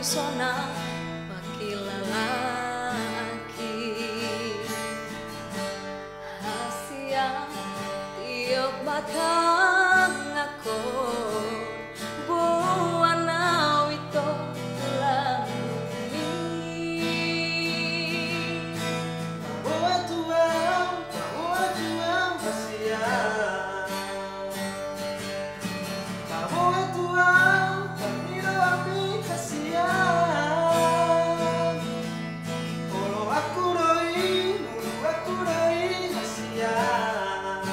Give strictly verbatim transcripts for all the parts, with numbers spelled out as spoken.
Sona pakilalaki. Hasian, tiop ma tangahon, boan au ito tulang ni. Paboa tu au, paboa tu au hasian. Paboa tu au, pangidoanmi hasian. Oloanku do i, luluanku do i hasian.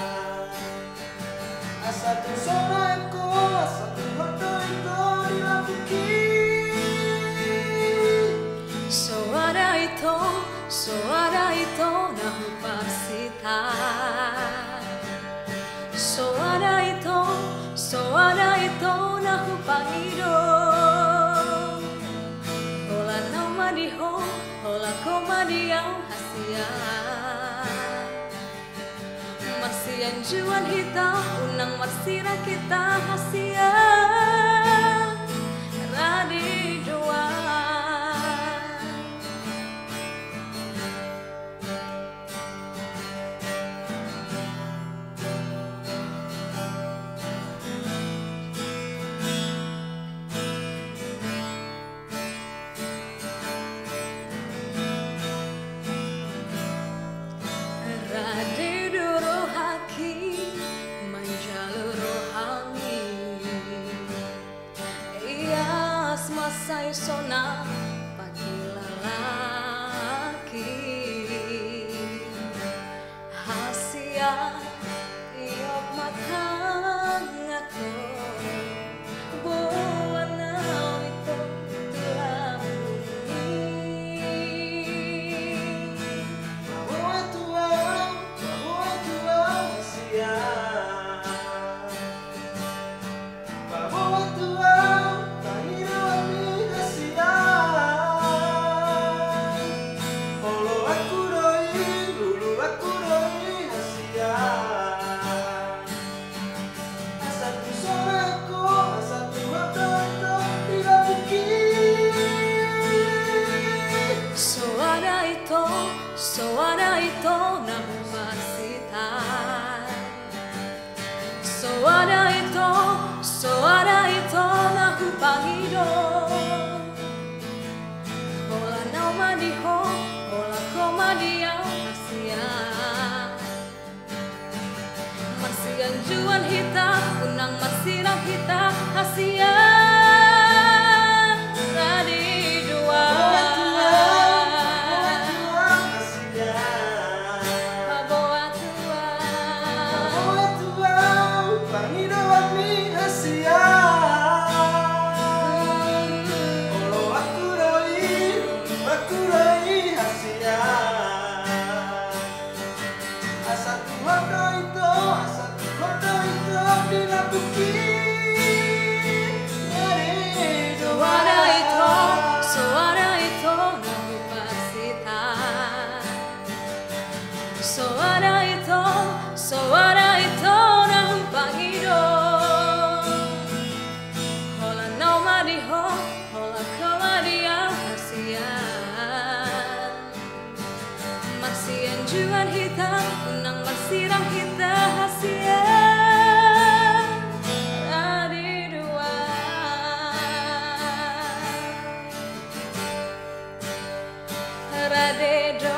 Asa tu sona eko, asa tu hot do ito di lambungki. Soada ito, soada ito na huparsita. Soada ito, soada ito na hupangido. Holan au ma di ho, holan ho ma di au hasian. Marsianjuan hita, unang marsirang hita hasian. Rade do au. Rade do rohangki manjalo rohami. Ias ma sai sona pakilalaki. Hasian, tiop ma tangahon, boan au ito tulang ni. Paboa tu au, paboa tu au hasian. Paboa tu au, pangidoanmi hasian. Oloanku do i, luluanku do i hasian. Asa tu sona eko, asa tu hot do ito di lambungki. Soada ito, soada ito na huparsita. Soada ito, soada ito na hupangido. Holan au ma di ho, holan ho ma di au hasian. Marsianjuan hita, unang marsirang hita hasian. Rade do au. Paboa tu au, paboa tu au hasian. Paboa tu au, paboa tu au, pangidoanmi hasian. Oloanku do i, luluanku do i hasian. Asa tu hot do ito, asa tu hot do ito di lambungki. Rade do au. Soada ito, soada ito na huparsita. Soada ito, soada ito na hupangido. Holan au ma di ho, holan ho ma di au hasian. Marsianjuan hita, unang marsirang hita hasian. Rade do au. Rade do